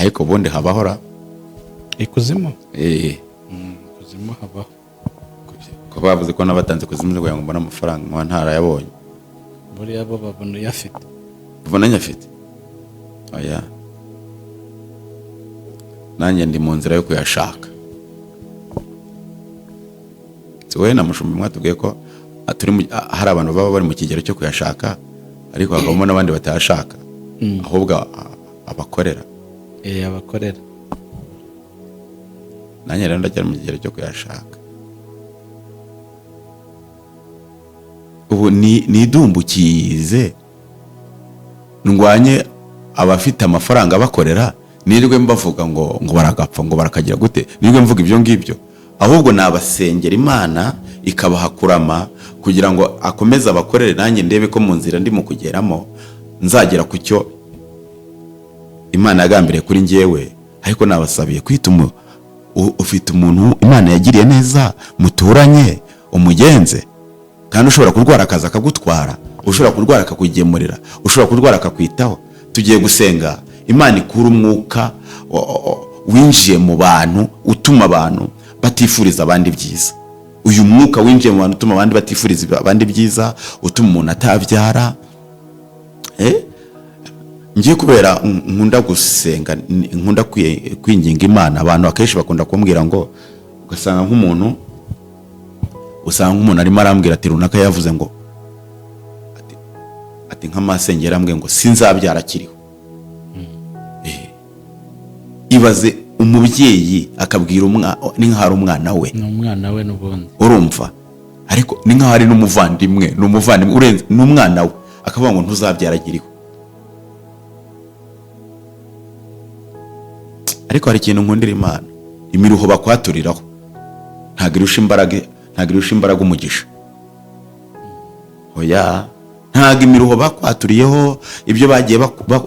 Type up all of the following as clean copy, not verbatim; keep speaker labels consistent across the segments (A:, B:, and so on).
A: Ariko ubundi habahora
B: Ikuzimu.
A: Eh.
B: Ikuzimu habaho.
A: Ko bavuze ko nabatanze kuzimu kugira ngo mbone amafaranga, nkaba ntarayabonye.
B: Buriya bo babona uyafite.
A: Ubona nyafite? Oya, nanjye ndi mu nzira yo kuyashaka. Si wowe na Mushumba mwatubwiye ko turi hari abantu baba bari mu kigero cyo kuyashaka, ariko hakabamo n'abandi batayashaka, ahubwo abakorera.
B: Eh, abakorera.
A: Nanjye rero ndacyari mu kigero cyo kuyashaka. Ubu nidumbukize ndwanye abafite amafaranga bakorera, nirirwe mbavuga ngo baragapfa, ngo barakagira gute, nirirwe mvuga ibyo ngibyo. Ahubwo nabasengera Imana ikabaha kurama kugira ngo akomeze abakorere, nanjye ndebe ko mu nzira ndimo kugeramo nzagera ku cyo Imana yagambiriye kuri njyewe. Ariko nabasabiye kwita ufite umuntu Imana yagiriye neza muturanye, umugenze, kandi ushobora kurwara akaza akagutwara, ushobora kurwara akakugemurira, ushobora kurwara akakwitaho. Tugiye gusenga Imana ikura umwuka winjiye mu bantu utuma abantu batifuriza abandi byiza. Uyu mwuka winjiye mu bantu utuma abandi batifuriza abandi byiza, utuma umuntu atabyara. Ngiye kubera nkunda gusenga, nkunda kwinginga Imana. Abantu akenshi bakunda kumbwira ngo, ugasanga nk'umuntu, usanga nk'umuntu arimo arambwira ati runaka yavuze ngo ati nk'amasengero arambwiye ngo sinzabyara akiriho. Ibaze umubyeyi akabwira umwana, ni nk'aho ari umwana we.
B: Ni umwana we n'ubundi.
A: Urumva, ariko ni nk'aho ari n'umuvandimwe, ni umuvandimwe urenze, ni umwana we, akavuga ngo ntuzabyara akiriho. Ariko hari ikintu nkundira Imana, imiruho bakwaturiraho ntabwo irusha imbaraga, ntabwo irusha imbaraga umugisha. Oya, ntabwo imiruho bakwaturiyeho, ibyo bagiye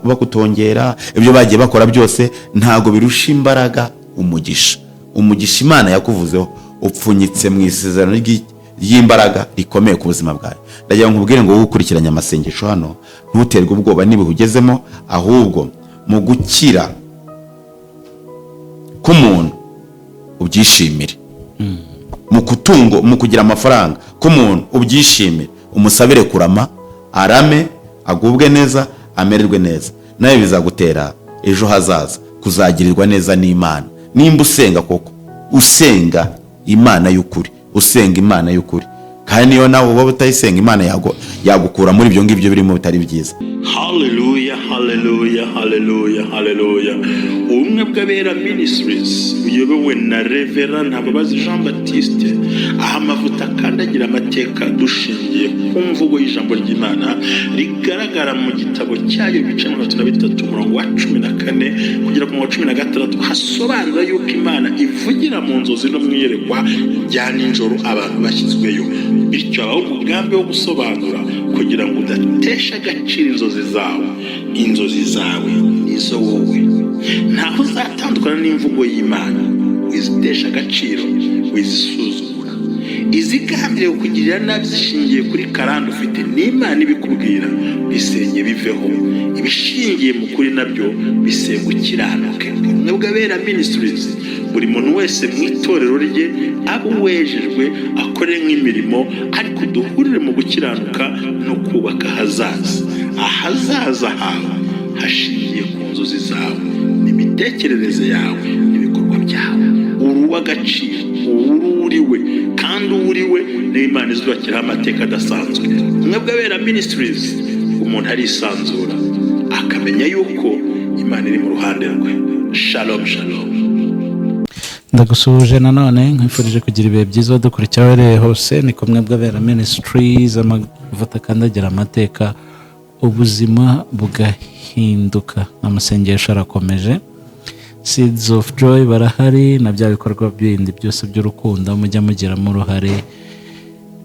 A: bakutongera, ibyo bagiye bakora byose, ntabwo birusha imbaraga umugisha. Umugisha Imana yakuvuzeho upfunyitse mu isezerano ry'imbaraga rikomeye ku buzima bwawe. Ndagira ngo nkubwire ngo wowe ukurikiranye amasengesho hano, ntuterwe ubwoba n'ibihe ugezemo, ahubwo mu gukira k'umuntu ubyishimire, mu kutungo, mu kugira amafaranga k'umuntu ubyishimire, umusabire kurama, arame, agubwe neza, amererwe neza, nawe bizagutera ejo hazaza kuzagirirwa neza n'Imana. Nimba usenga koko, usenga Imana y'ukuri, usenga Imana y'ukuri, kandi niyo nawe uba utayisenga, Imana yagukura muri ibyo ngibyo birimo bitari byiza.
C: Haleluya, haleluya, haleluya, haleluya. Ubumwe bw'Abera Ministries buyobowe na Reverend Ntababazi Jean Baptiste, aho amavuta akandagira amateka dushingiye ku mvugo y'ijambo ry'Imana rigaragara mu gitabo cyayo, ibice 33, umurongo wa 14 kugera ku murongo wa 16, hasobanura yuko Imana ivugira mu nzozi no mu iyerekwa rya nijoro abantu bashyizweyo. Bityo habaho umugambi wo gusobanura kugira ngo udatesha agaciro inzozi zawe. Inzozi zawe nizo wowe, ntaho uzatandukana n'imvugo y'Imana. Wizitesha agaciro, wizisuzugura. Izigambiriye kukugirira nabi zishingiye kuri karande ufite n'Imana ibikubwira, bisenye biveho. Ibishingiye mu kuri nabyo bisenga ukiranuke. Ubumwe bw'Abera Ministries, buri muntu wese mu itorero rye abe uwejejwe, akore nk'imirimo, ariko duhurire mu gukiranuka no kubaka ahazaza. Ahazaza hawe hashingiye ku nzozi zawe n'imitekerereze yawe n'ibikorwa byawe. Uri uw'agaciro, uri uriwe, kandi uwo uriwe niyo Imana izubakiraho amateka adasanzwe. Ubumwe bw'Abera Ministries, umuntu arisanzura akamenya yuko Imana iri mu ruhande rwe. Shalom, shalom.
B: Ndagusuhuje nanone, nkwifurije kugira ibihe byiza dukurikira aho uherereye hose. Ni kumwe bw'Abera Ministries, amavuta akandagira amateka, ubuzima bugahinduka. Amasengesho arakomeje, Seeds of Joy barahari, na bya bikorwa bindi byose by'urukundo mujya mugiramo uruhare.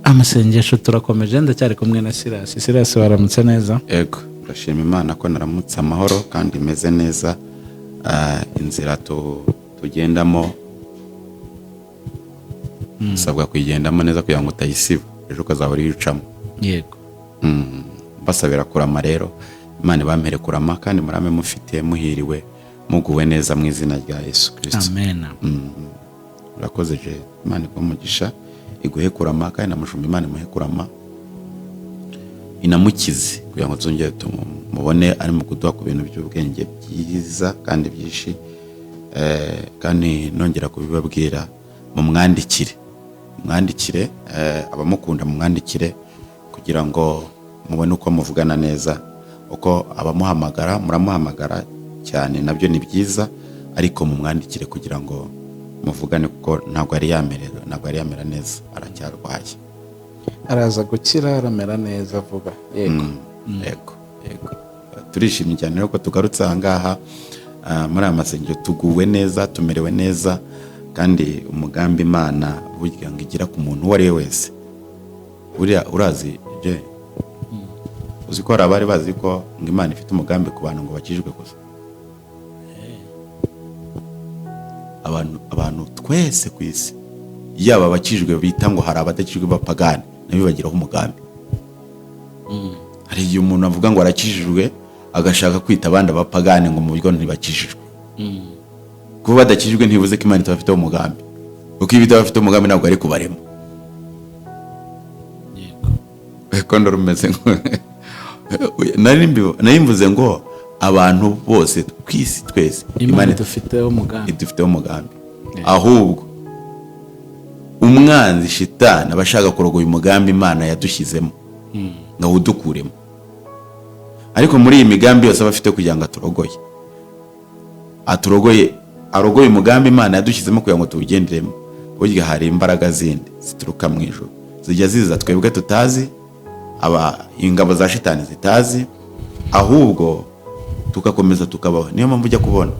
B: Amasengesho turakomeje, ndacyari kumwe na Sirasi. Sirasi, waramutse neza?
A: Ego, ndashima Imana ko naramutse amahoro kandi meze neza. Inzira tugendamo usabwa kuyigendamo neza kugira ngo utayisiba, ejo ukazahora uyicamo. Mbasabira kurama rero, Imana ibampere kurama kandi murame mufite, muhiriwe. Muguwe neza mu izina rya Yesu Kirisito.
B: Amen.
A: Urakoze je, Imana iguhe umugisha, iguhe kurama, kandi na mushumba Imana imuhe kurama, inamukize kugira ngo tuzongere tumubone ari mu kuduha ku bintu by'ubwenge byiza kandi byinshi. Kandi nongera kubibabwira, mumwandikire, mumwandikire, abamukunda mumwandikire kugira ngo mubone uko muvugana neza. Uko abamuhamagara muramuhamagara cyane, nabyo ni byiza, ariko mumwandikire kugira ngo muvugane, kuko ntabwo yari yamerera, ntabwo yari yamera neza, aracyarwaye.
B: Araza gukira, aramera neza vuba, yego.
A: Yego, yego, turishimye cyane rero ko tugarutse aha ngaha, muri aya masengero, tuguwe neza, tumerewe neza. Kandi umugambi Imana burya ngo igira ku muntu uwo ari we wese, buriya urazi je, uzi ko hari abari bazi ko ngo Imana ifite umugambi ku bantu ngo bakijijwe gusa. Abantu twese ku isi, yaba abakijijwe bita ngo hari abadakijijwe b'abapagani, nabo bagiraho umugambi. Hari igihe umuntu avuga ngo arakijijwe, agashaka kwita abandi abapagani ngo mu buryo ntibakijijwe. Kuba badakijijwe ntibivuze ko Imana itabafiteho umugambi, kuko iyo itabafiteho umugambi ntabwo ari kubarema.
B: Yego.
A: Ko rumeze nari mvuze ngo abantu bose ku isi twese
B: Imana idufiteho umugambi,
A: idufiteho umugambi. Ahubwo umwanzi shitani aba ashaka kurogoya umugambi Imana yadushyizemo ngo awudukuremo. Ariko muri iyi migambi yose aba afite kugira ngo aturogoye, aturogoye, arogoye umugambi Imana yadushyizemo kugira ngo tuwugenderemo, burya hari imbaraga zindi zituruka mu ijuru zijya ziza twebwe tutazi, aba ingabo za shitani zitazi, ahubwo tugakomeza tukabaho. Niyo mpamvu ujya kubona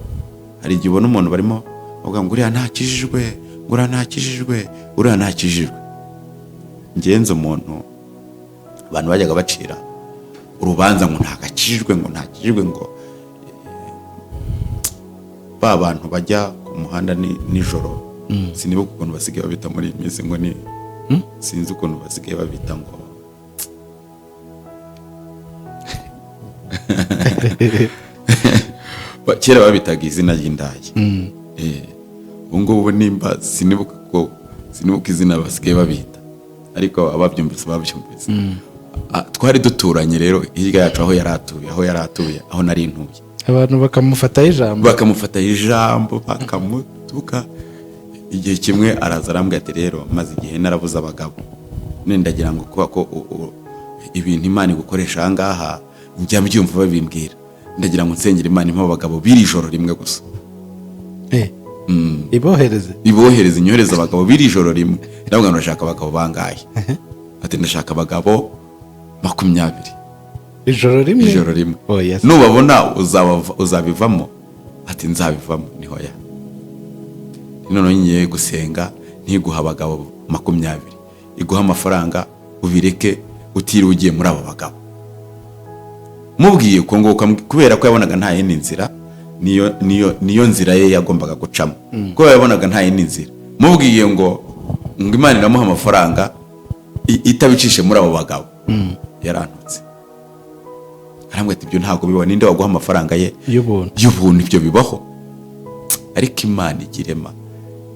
A: hari igihe ubona umuntu barimo bavuga ngo uriya ntakijijwe, ngo uriya ntakijijwe, uriya ntakijijwe. Ngenzi umuntu abantu bajyaga bacira urubanza ngo ntagakijijwe, ngo ntakijijwe, ngo ba bantu bajya ku muhanda nijoro, sinibuka ukuntu basigaye babita muri iyi minsi, ngo ni sinzi ukuntu basigaye babita ngo kera babitaga izina ry'indaya. Ubu ngubu nimba sinibuka ko sinibuka izina basigaye babita, ariko ababyumvise babyumvise. Twari duturanye rero hirya yacu aho yari atuye, aho yari atuye, aho nari ntuye,
B: abantu bakamufataho ijambo,
A: bakamufataho ijambo, bakamutuka. Igihe kimwe araza arambwira ati rero maze igihe narabuze abagabo, none ndagira ngo kuba ko ibintu Imana igukoresha aha ngaha njya mbyumva babimbwira, ndagira ngo nsengere Imana impa abagabo b'iri joro rimwe gusa.
B: Ibohereze,
A: ibohereze, inyohereze abagabo b'iri joro rimwe. Ndavuga ngo ndashaka abagabo bangahe? Ati ndashaka abagabo 20.
B: Ijoro rimwe?
A: Ijoro rimwe.
B: Oh, yes.
A: Nubabona uzabivamo? Ati nzabivamo. Niho ya noneho ngiye gusenga ntiguha abagabo 20, iguha amafaranga ubireke utiriwe ugiye muri abo bagabo. Mubwiye ko ngo kubera ko yabonaga nta yindi nzira, niyo nzira ye yagombaga gucamo, kuko yabonaga nta yindi nzira. Mubwiye ngo Imana iramuha amafaranga itabicishe muri abo bagabo, yarantutse arambwira ati ibyo ntabwo bibaho, ninde waguha amafaranga ye
B: y'ubuntu?
A: Y'ubuntu ibyo bibaho? Ariko Imana igirema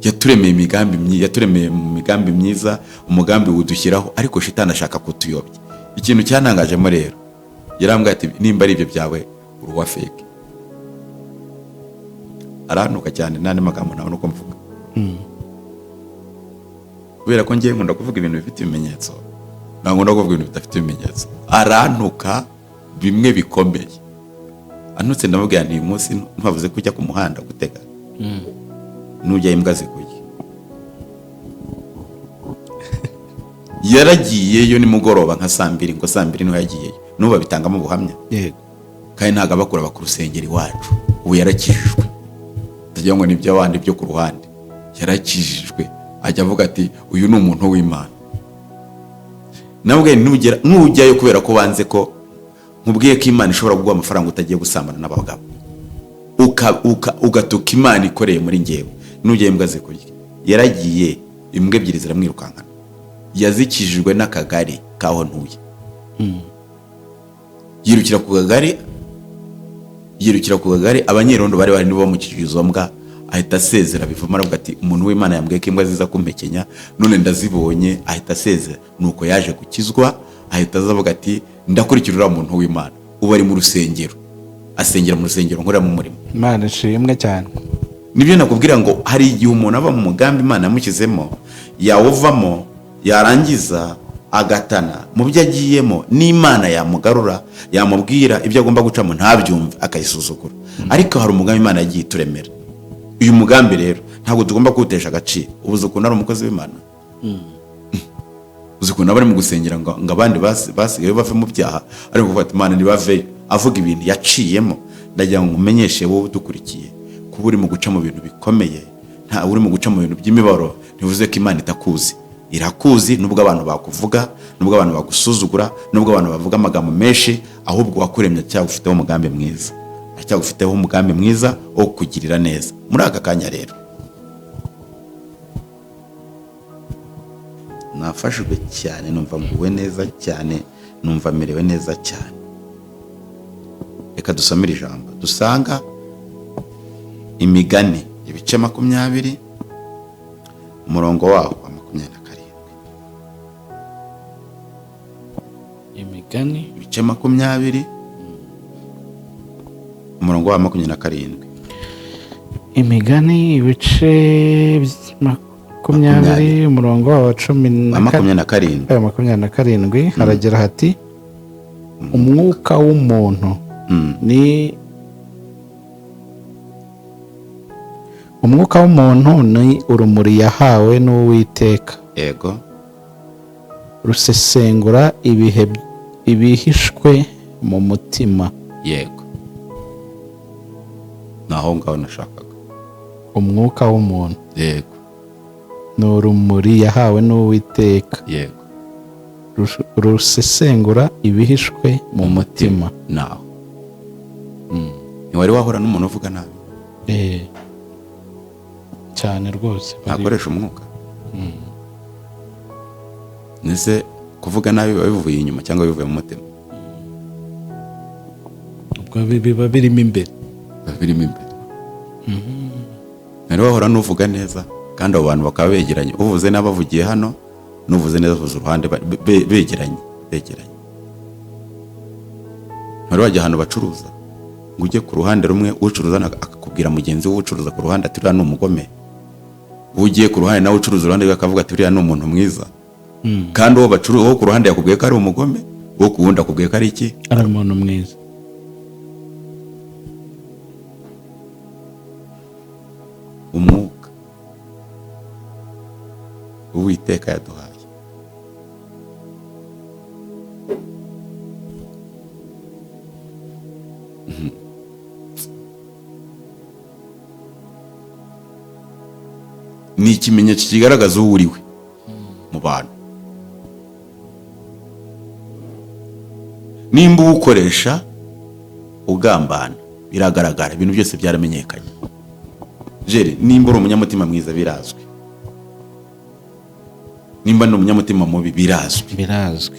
A: yaturemeye imigambi, yaturemeye mu migambi myiza, umugambi wudushyiraho, ariko shitani ashaka kutuyobya. Ikintu cyanangajemo rero, yarambwira ati nimba ari ibyo byawe uri uwa fake. Arantuka cyane n'andi magambo ntabona uko mvuga, kubera ko ngiye nkunda kuvuga ibintu bifite ibimenyetso, ntabwo nkunda kuvuga ibintu bidafite ibimenyetso. Arantuka bimwe bikomeye, antutse ndamubwira nti uyu munsi ntibavuze ko ujya ku muhanda gutega, nujya imbwa zikurya. Yaragiyeyo nimugoroba nka saa mbiri, ngo saa mbiri niho yagiyeyo, n'ubu babitangamo ubuhamya.
B: Yego.
A: Kandi ntabwo abakura ku rusengero iwacu, ubu yarakijijwe, utagira ngo ni iby'abandi byo ku ruhande, yarakijijwe, ajya avuga ati uyu ni umuntu w'Imana. Nawe nujyayo kubera ko banze ko nkubwiye ko Imana ishobora kuguha amafaranga utagiye gusambana n'abagabo, ugatuka Imana ikoreye muri ngewe, nujyayo imbwa zikurya. Yaragiye imbwa ebyiri ziramwirukankana, yazikijijwe n'akagari kaho ntuye, yirukira ku kagari, Yirukira ku kagari, abanyerondo bari bari nibo bamukijije izo mbwa. Ahita asezera, bivamo, aravuga ati: "Umuntu w'Imana yambwiye ko imbwa ziza kumpekenya, none ndazibonye." Ahita asezera. Nuko yaje gukizwa, ahita aza avuga ati: "Ndakurikira uriya muntu w'Imana." Ubu ari mu rusengero, asengera mu rusengero nkoreramo umurimo.
B: Imana ishimwe cyane.
A: Nibyo nakubwira ngo hari igihe umuntu aba mu mugambi Imana yamushyizemo, yawuvamo, yarangiza agatana mu byo agiyemo, n'Imana yamugarura, yamubwira ibyo agomba gucamo ntabyumve, akayisuzugura. Ariko hari umugambi Imana yagiye ituremera. Uyu mugambi rero ntabwo tugomba kuwutesha agaciro. Ubuze ukuntu ari umukozi w'Imana, uzi ukuntu aba ari mu gusengera ngo abandi basigaye bave mu byaha, ariko kuvuga ati: "Imana, ntibaveyo," avuga ibintu yaciyemo. Ndagira ngo umenyeshe wowe udukurikiye, kuba uri mu guca mu bintu bikomeye, nta uri mu guca mu bintu by'imibabaro, ntibivuze ko Imana itakuzi. Irakuzi. Nubwo abantu bakuvuga, nubwo abantu bagusuzugura, nubwo abantu bavuga amagambo menshi, ahubwo wakuremye acyagufiteho umugambi mwiza, acyagufiteho umugambi mwiza wo kukugirira neza. Muri aka kanya rero nafashijwe cyane, numva nguwe neza cyane, numva merewe neza cyane. Reka dusomere ijambo dusanga Imigani ibice 20, umurongo waho wa 27.
B: Imigani.
A: Ibice 20, umurongo wa 27.
B: Imigani ibice 20, umurongo wa cumi
A: wa
B: na
A: 27.
B: 27, haragira hati: "Umwuka w'umuntu ni umwuka w'umuntu ni urumuri yahawe n'Uwiteka, rusesengura ibihe ibihishwe mu mutima."
A: Yego, ni aho ngaho nashakaga.
B: Umwuka w'umuntu ni urumuri yahawe n'Uwiteka, rusesengura ibihishwe mu mutima.
A: Naho ntiwari wahura n'umuntu uvuga nabi?
B: Cyane rwose.
A: Ntakoresha umwuka. Ndetse kuvuga nabi biba bivuye inyuma cyangwa bivuye mu mutima?
B: Ubwo biba birimo imbere.
A: Biba birimo imbere. Ntiwari wahura n'uvuga neza, kandi abo bantu bakaba begeranye, uvuze nabi avugiye hano, n'uvuze neza avuze uruhande, begeranye, begeranye? Ntiwari wajya ahantu bacuruza ngo ujye ku ruhande rumwe, ucuruza akakubwira mugenzi we ucuruza ku ruhande ati: "Uriya ni umugome"? Ugiye ku ruhande nawe ucuruza uruhande rwe akavuga ati: "Uriya ni umuntu mwiza." Kandi uwo bacuruza, uwo ku ruhande yakubwiye ko ari umugome, uwo ku wundi akubwiye ko ari iki?
B: Ari umuntu mwiza.
A: Umwuka Uwiteka yaduhaye ni ikimenyetso kigaragaza uwo uriwe mu bantu. Nimba uwukoresha ugambana, biragaragara, ibintu byose byaramenyekanye. Jere, nimba uri umunyamutima mwiza, birazwi. Nimba ndi umunyamutima mubi, birazwi.
B: Birazwi.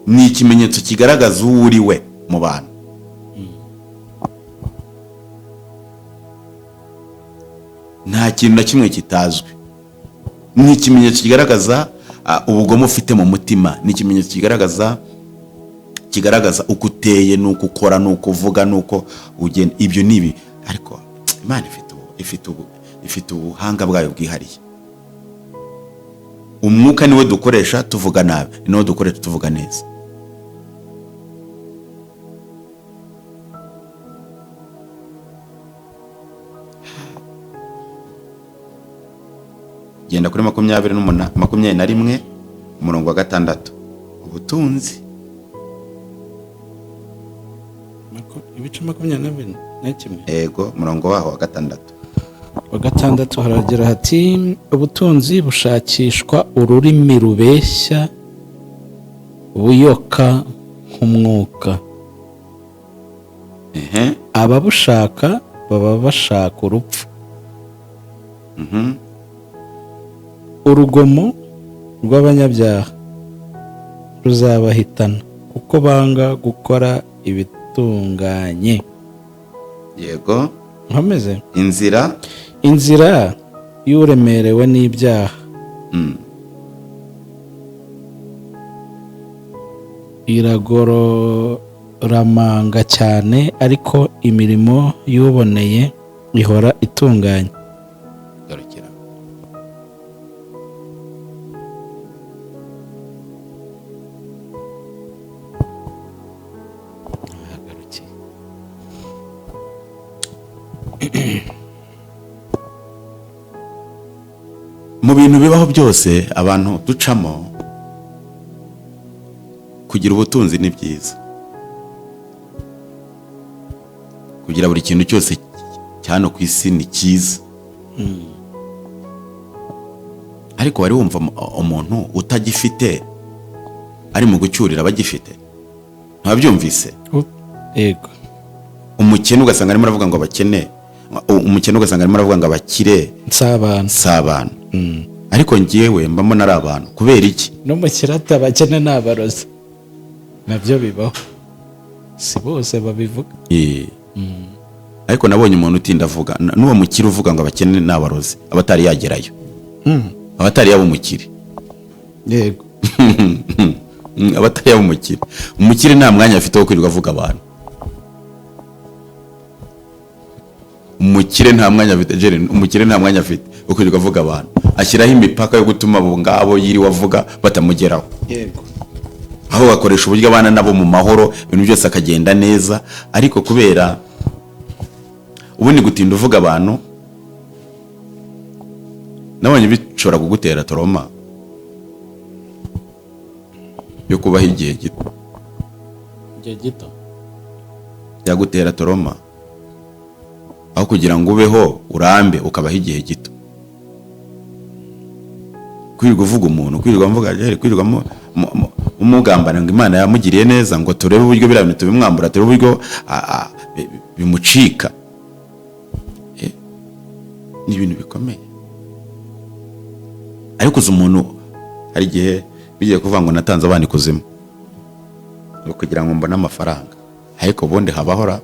A: Ni ikimenyetso kigaragaza uwo uri we mu bantu. Nta kintu na kimwe kitazwi. Ni ikimenyetso kigaragaza ubugome ufite mu mutima, ni ikimenyetso kigaragaza uko uteye, n'uko ukora, n'uko uvuga, n'uko ugenda. Ibyo ni ibi. Ariko Imana ifite ubuhanga bwayo bwihariye. Umwuka niwe dukoresha tuvuga nabi, ni nawo dukoresha tuvuga neza. Genda kuri 28, 21, umurongo wa 6, ubutunzi.
B: Ibice 21?
A: Ego, umurongo waho wa 6.
B: Wa 6 haragira hati: "Ubutunzi bushakishwa ururimi rubeshya buyoka nk'umwuka. Ababushaka baba bashaka urupfu. Urugomo rw'abanyabyaha ruzabahitana, kuko banga gukora itunganye.
A: Yego.
B: Nkomeze?
A: Inzira.
B: Inzira y'uremerewe n'ibyaha iragororamanga cyane, ariko imirimo y'uboneye ihora itunganye.
A: Garukira.
B: Ahagarukiye.
A: Mu bintu bibaho byose abantu ducamo, kugira ubutunzi ni byiza, kugira buri kintu cyose cyano ku isi ni cyiza, ariko wari wumva umuntu utagifite ari mu gucyurira abagifite? Ntabyumvise?
B: Yego.
A: Umukene ugasanga arimo aravuga ngo abakene, umukene ugasanga arimo aravuga ngo abakire
B: si abantu.
A: Si abantu. Ariko njyewe mba mbona ari abantu. Kubera iki?
B: No mu kirata abakene ni abarozi, nabyo bibaho, si bose babivuga.
A: Ariko nabonye umuntu utinda avuga, n'uwo mukire uvuga ngo abakene ni abarozi, aba atari yagerayo, aba atari yaba umukire.
B: Yego.
A: Aba atari yaba umukire. Umukire nta mwanya afite wo kwirirwa avuga abantu. Umukire nta mwanya afite, Jerry, umukire nta mwanya afite wo kwirirwa avuga abantu. Ashyiraho imipaka yo gutuma abo ngabo yiriwe avuga batamugeraho.
B: Yego.
A: Aho bakoresha uburyo abana nabo mu mahoro, ibintu byose akagenda neza. Ariko kubera ubundi gutinda uvuga abantu, nabonye bishobora kugutera trauma yo kubaho igihe gito.
B: Igihe gito.
A: Yagutera trauma aho kugira ngo ubeho urambe, ukabaho igihe gito. Kwirirwa uvuga umuntu, kwirirwa mvuga Jerry, kwirirwa umugambana ngo Imana yamugiriye neza, ngo turebe uburyo biriya bintu tubimwambura, turebe uburyo bimucika. Ni ibintu bikomeye. Ariko uzi umuntu hari igihe bigiye kuvuga ngo natanze abana ikuzimu ngo kugira ngo mbone amafaranga, ariko ubundi habahora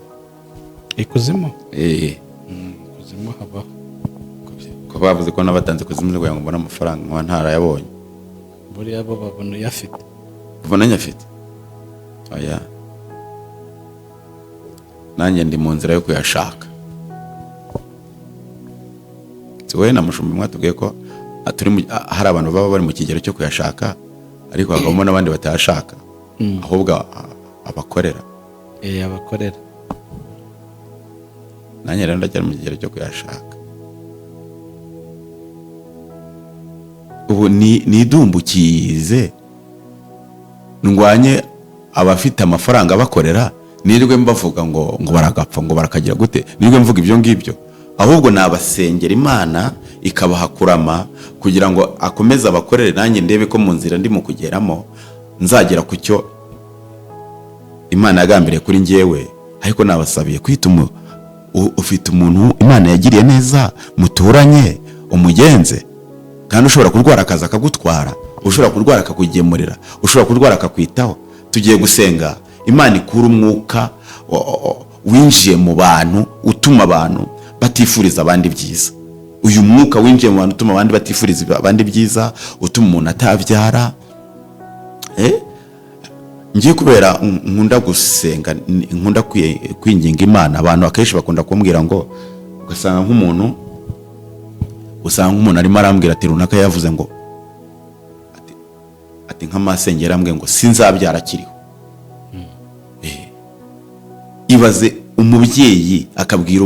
B: Ikuzimu. Ikuzimu habaho.
A: Ko bavuze ko nabatanze ikuzimu kugira ngo mbone amafaranga, nkaba ntarayabonye.
B: Buriya bo babona uyafite.
A: Ubona nyafite? Oya, nanjye ndi mu nzira yo kuyashaka. Si wowe na Mushumba mwatubwiye ko hari abantu baba bari mu kigero cyo kuyashaka, ariko hakabamo n'abandi batayashaka, ahubwo abakorera.
B: Abakorera.
A: Nanjye rero ndacyari mu kigero cyo kuyashaka. Ubu nidumbukize ndwanye abafite amafaranga bakorera, nirirwe mbavuga ngo baragapfa, ngo barakagira gute, nirirwe mvuga ibyo ngibyo. Ahubwo nabasengera Imana ikabaha kurama kugira ngo akomeze abakorere, nanjye ndebe ko mu nzira ndimo kugeramo nzagera ku cyo Imana yagambiriye kuri njyewe. Ariko nabasabiye kwita ufite umuntu Imana yagiriye neza, muturanye, umugenze, kandi ushobora kurwara akaza akagutwara, ushobora kurwara akakugemurira, ushobora kurwara akakwitaho. Tugiye gusenga Imana ikura umwuka winjiye mu bantu utuma abantu batifuriza abandi byiza. Uyu mwuka winjiye mu bantu utuma abandi batifuriza abandi byiza, utuma umuntu atabyara. Ngiye kubera nkunda gusenga, nkunda kwinginga Imana. Abantu akenshi bakunda kumbwira ngo, ugasanga nk'umuntu, usanga nk'umuntu arimo arambwira ati runaka yavuze ngo ati nk'amasengero yarambwiye ngo sinzabyara akiriho. Ibaze umubyeyi akabwira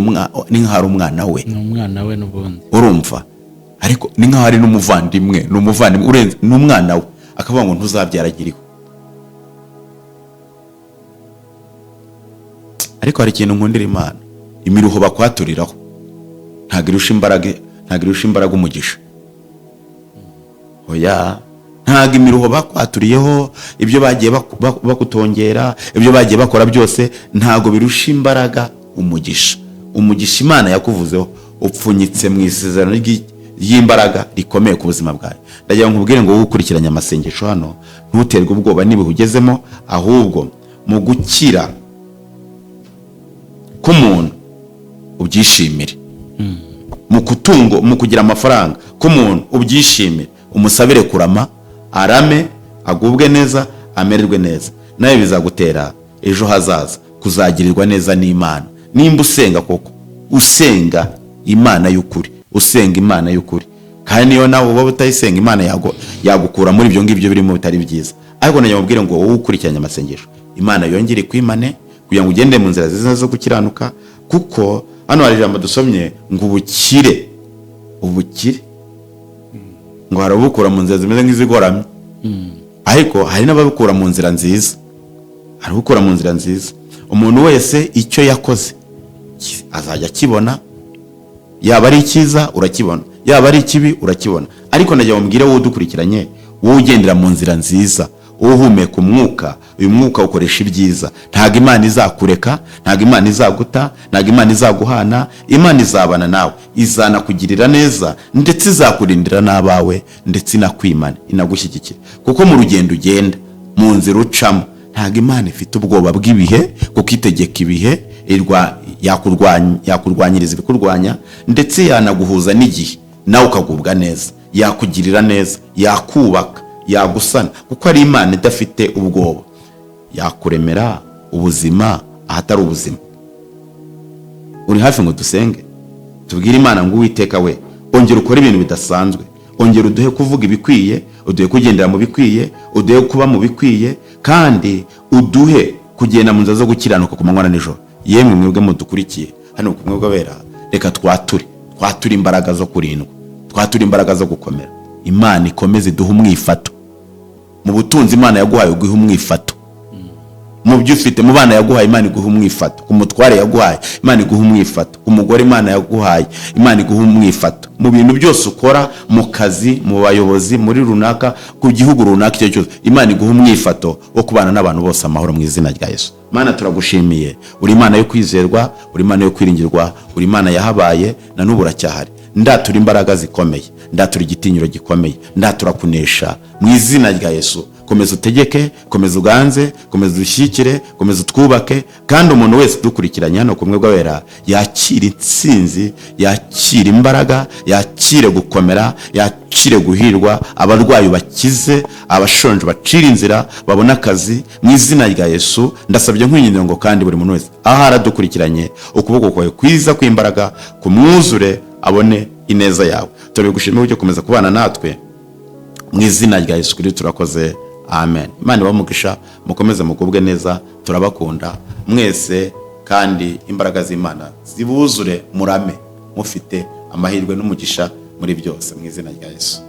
A: ni nk'aho ari umwana we.
B: Ni umwana we n'ubundi.
A: Urumva? Ariko ni nk'aho ari n'umuvandimwe, ni umuvandimwe urenze, ni umwana we, akavuga ngo ntuzabyara akiriho. Ariko hari ikintu nkundira Imana, imiruho bakwaturiraho ntabwo irusha imbaraga, ntabwo irusha imbaraga umugisha. Oya, ntabwo imiruho bakwaturiyeho, ibyo bagiye bakutongera, ibyo bagiye bakora byose, ntabwo birusha imbaraga umugisha. Umugisha Imana yakuvuzeho upfunyitse mu isezerano ry'imbaraga rikomeye ku buzima bwawe. Ndagira ngo nkubwire ngo wowe ukurikiranye amasengesho hano, ntuterwe ubwoba niba ugezemo, ahubwo mu gukira k'umuntu ubyishimire, mu kutungo, mu kugira amafaranga k'umuntu ubyishimire, umusabire kurama, arame, agubwe neza, amererwe neza. Nawe bizagutera ejo hazaza kuzagirirwa neza n'Imana. Nimba usenga koko, usenga Imana y'ukuri, usenga Imana y'ukuri, kandi niyo nawe uba utayisenga, Imana yagukura muri ibyo ngibyo birimo bitari byiza. Ariko nagira mubwire ngo wowe ukurikiranye amasengesho, Imana yongere ikwimane kugira ngo ugende mu nzira nziza zo gukiranuka. Kuko hano hari ijambo dusomye ngo ubukire, ubukire ngo hari ababukura mu nzira zimeze nk'izigoramye, ariko hari n'ababukura mu nzira nziza. Hari ababukura mu nzira nziza. Umuntu wese icyo yakoze azajya akibona. Yaba ari icyiza urakibona, yaba ari ikibi urakibona. Ariko nagira ngo mbwire wowe udukurikiranye, wowe ugendera mu nzira nziza, wowe uhumeka umwuka, uyu mwuka ukoresha ibyiza, ntabwo Imana izakureka, ntabwo Imana izaguta, ntabwo Imana izaguhana. Imana izabana nawe, izanakugirira neza, ndetse izakurindira n'abawe, ndetse inakwimana, inagushyigikira. Kuko mu rugendo ugenda, mu nzira ucamo, ntabwo Imana ifite ubwoba bw'ibihe, kuko itegeka ibihe, yakurwanyiriza ibikurwanya, ndetse yanaguhuza n'igihe nawe ukagubwa neza, yakugirira neza, yakubaka, yagusana, kuko ari Imana idafite ubwoba. Yakuremera ubuzima ahatari ubuzima. Uri hafi ngo dusenge, tubwire Imana ngo: "Uwiteka we, ongera ukore ibintu bidasanzwe, ongera uduhe kuvuga ibikwiye, uduhe kugendera mu bikwiye, uduhe kuba mu bikwiye, kandi uduhe kugenda mu nzira zo gukiranuka ku manywa na nijoro." Yemwe mwebwe mudukurikiye hano ku mwebwe bera, reka twature, twature imbaraga zo kurindwa, twature imbaraga zo gukomera. Imana ikomeze iduhe umwifato mu butunzi Imana yaguhaye, uguhe umwifato mu byo ufite, mu bana yaguhaye, Imana iguha umwifato, ku mutware yaguhaye, Imana iguha umwifato, ku mugore Imana yaguhaye, Imana iguha umwifato, mu bintu byose ukora, mu kazi, mu bayobozi, muri runaka, ku gihugu runaka icyo cyose, Imana iguha umwifato wo kubana n'abantu bose amahoro, mu izina rya Yesu. Mana, turagushimiye. Uri Imana yo kwizerwa, uri Imana yo kwiringirwa, uri Imana yahabaye na n'ubu uracyahari. Ndatura imbaraga zikomeye, ndatura igitinyiro gikomeye, ndatura kunesha mu izina rya Yesu. Komeza utegeke, komeza uganze, komeza ushyikire, komeza utwubake. Kandi umuntu wese udukurikiranye hano kumwe bw'abera yakire intsinzi, yakire imbaraga, yakire gukomera, yakire guhirwa. Abarwayi bakize, abashonje bacire inzira, babone akazi mu izina rya Yesu. Ndasabye nkwingingira ngo kandi buri muntu wese aho aradukurikiranye, ukuboko kwawe kwiza kw'imbaraga kumwuzure, abone ineza yawe. Turabigushimira ujye komeza kubana natwe mu izina rya Yesu Kristo turakoze, amen. Imana ibamugisha, mukomeze mugubwe neza. Turabakunda mwese, kandi imbaraga z'Imana zibuzure, murame mufite amahirwe n'umugisha muri byose, mu izina rya Yesu.